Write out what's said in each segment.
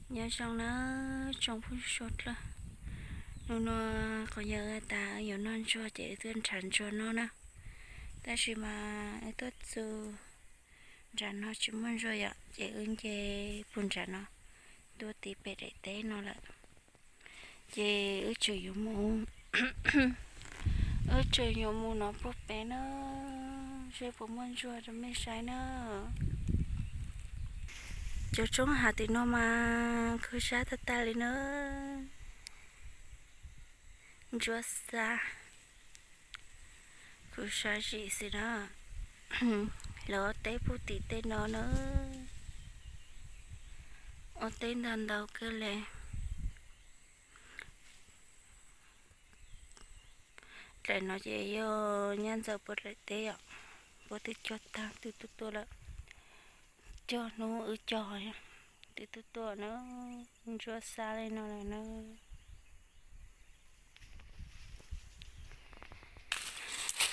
Nyob zoo na tsoom phooj ywg sawv daws, hnub no qhov yog tas yuav noj ntsuag ces wb tuaj nrhav ntsuag noj na. Tab sis mas wb tuaj txug nram no tsis muaj ntsuag yom, ces wb nce puag nram no tuaj tim pem daim teb no lawm. Ces wb tseem yuav mus, wb tseem yuav mus no puag pem na, seb puas muaj ntsuag rau mej saib na. Cov roob hav tim no mas khuv sab tag tag li na. Ntsuab xab, khuv sab zim xwb na. Lawv ua teb puag tim tej no na, ua teb ntau ntau kawg li. Daim no ces yog nyab ntxawm puag daim teb os, puag twb cog tag twb tuaj tuaj lawm. Cog hnub wb cog, twb tuaj tuaj na, ntsuab xab li no lawm na.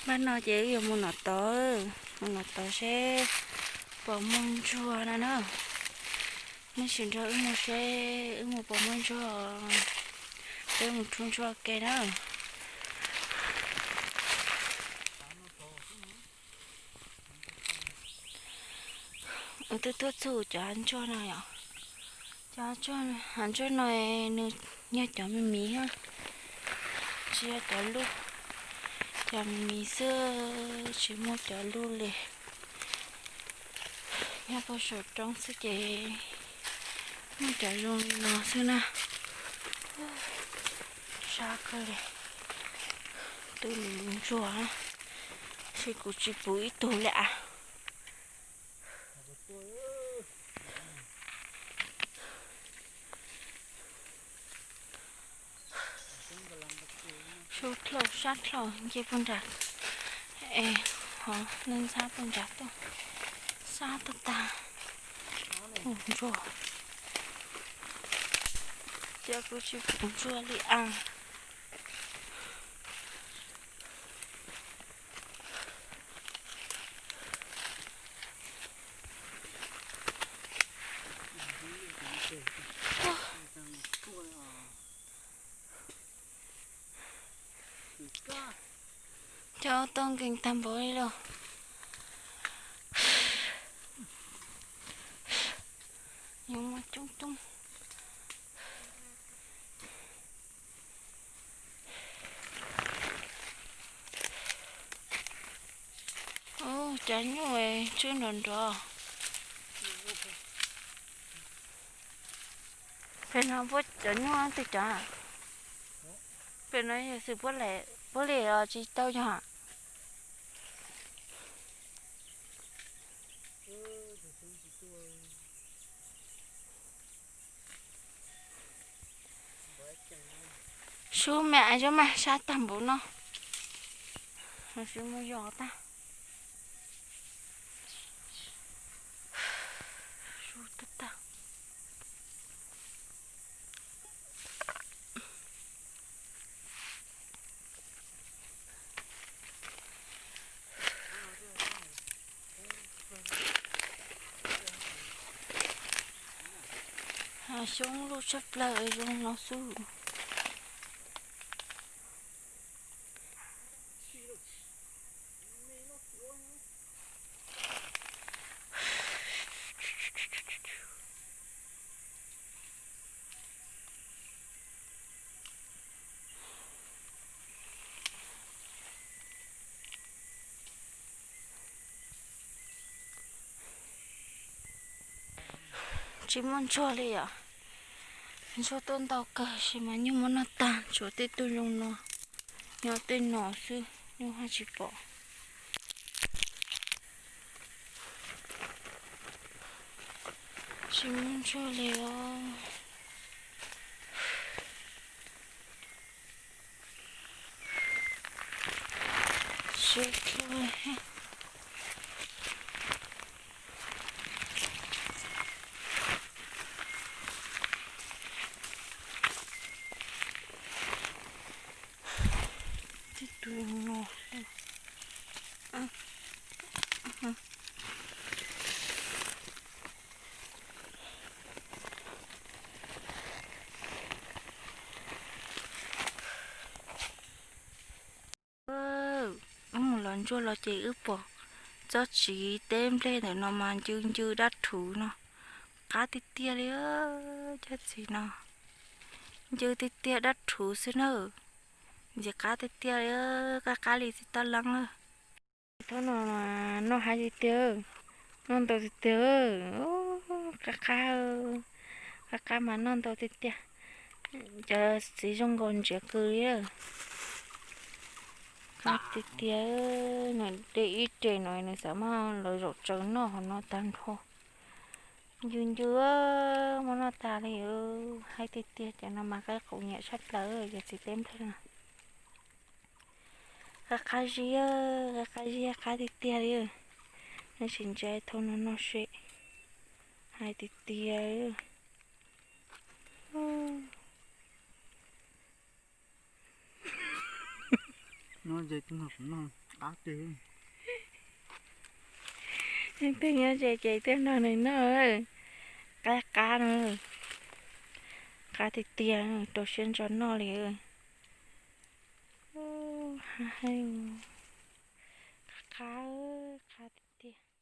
Pab no ces wb yuav mus nom tod, mus nom tod seb puas muaj ntsuag no na. Nej sim nrog wb mus seb wb mus puas muaj ntsuag, peb mus rub ntsuag ke na. Wb twb tuaj txug cov ntsuag no yom. Cov ntsuag, hav ntsuag no nws yog cov me miv, tsis yog cov luj, cov me miv xwb, tsis muaj cov luj li. Nyob puag saum roob xwb ces muaj cov zoo li no xwb na. Sab kawg li, twb ntsuag, tab sis kuv tsis pum ib tug li as. Sub dlhau sab dlhau nce puag nrad, es ho neeg ntxhab puag nrad tuaj, sab tag tag. Ntsuag, cas kuv tsis pum ntsuag li as. Cov tau nkees tag npaum li los, nyob mas coob coob. Ub, cov nyuj tswb nrov nrov. Pem no puab cov nyuj twg cov? Pem no yog xwm puab li os tsis tau yog. Sub me as, zoo mas sab tag npaum no, sub mus yos tag. Sub tag tag. Xyoob luj tshaj plaws zoo no xwb. Tsis muaj ntsuag li yom. Ntsuag tuaj ntau kawg sis mas nyuj muab noj tag, tshuav tej tug zoo no. Nyob tej no xwb, nyuj haj tsis pom. Tsis muaj ntsuag li os. Sib tw. Tej tus no. Ntsuag los ces wb pom tsob txiv teb nplej ntawm no mas ncw ncw dab rhuv no, qab tiag tiag li cov txiv no. Ncw tiag tiag dab rhuv xwb na. Ntxim qab tiag tiag li, qab qab li txiv toj leeb. Thaum no noj haib tiag tiag, noj ntau tiag tiag, qab qab, qab qab mas noj ntau tiag tiag. Cov txiv zoo nkaus ntsiav kws li. Qab tiag tiag, nws de ib re no nws xav muab lawv zaum tsaws noj hauv no tag nrho. Ncw ncw, muab noj tas li. Haib tiag tiag, cov no mas qaib qus nyiam tshaj plaws cov txiv teb nplej no. Qab qab ziab, qab qab ziab qab tiag tiag li. Nej sim ntsia thaum no noj seb, haib tiag tiag. Twb nyob ze ces twb nrog nws noj, qab qab no, qab tiag tiag, rau siab ntso noj li. Qab, qab tiag tiag.